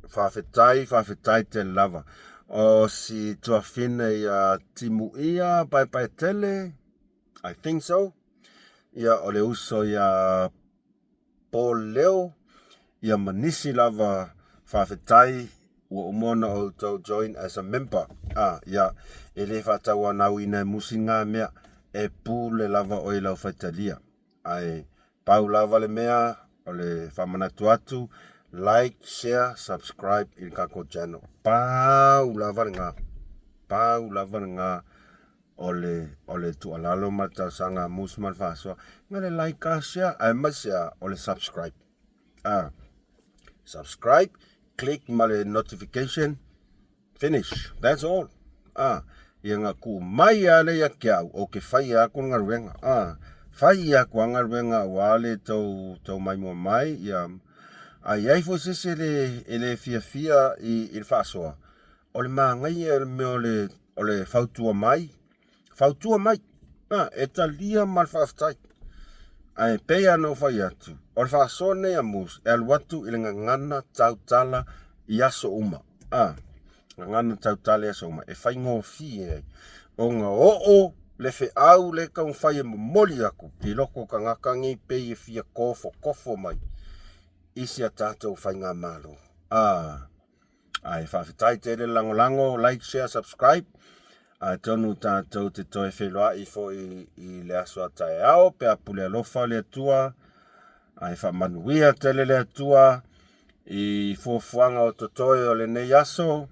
Faafetai, faafetai tele lava. O si tuafine ia Timuia Paepaetele, I think so. Ia o le uso ia Paul Leo, ia ma nisi lava faafetai ua uma ona outou join as a member. Ah, ia, e le faatauanauina e musi ngā mea, e pule lava oe i lau faitalia. Ae pau lava le mea o le faamanatu atu, like, share, subscribe i le tatou channel. Pau lava lena. Pau lava lena o le o le tuualalo ma le talosaga a Musu ma le Faasoa. Na le like a share aemaise a o le subscribe. Ah, subscribe, click ma le notification, Finish. That's all. Ah, ia nga ku mai a le ia ke au, o ke fai a ku galuega. Ah, fai a ku galuega ua le tau, tau mai mua mai, ia, a iai foi se se le, e le fia fia i, i le faasoa, o le manaia le mea o le, o le fautua mai, Fautua mai, a, e talia ma le faafetai. Ae pei lava ona ou fai atu, o le faasoa lenei a Moose e alu atu i le gagana tautala i aso uma. A, gagana tautala i aso uma, e faigofie ai ona oo le feau lea e taumafai e momoli atu i loko o tagata nei pei e fia tofotofo mai i si a tatou faigamalo. A, Ae faafetai tele le lagolago, like, share, subscribe. Atonu tatou te toe feiloai foi i le aso a taeao pe a pule alofa le Atua. Ae faamanuia tele le Atua i fuafuaga o totoe o lenei aso.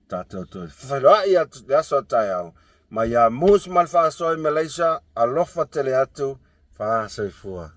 Tatou toe feiloai atu le aso a taeao. Mai ia Moose ma le faasoa i Malaysia, alofa tele atu, faasoifua.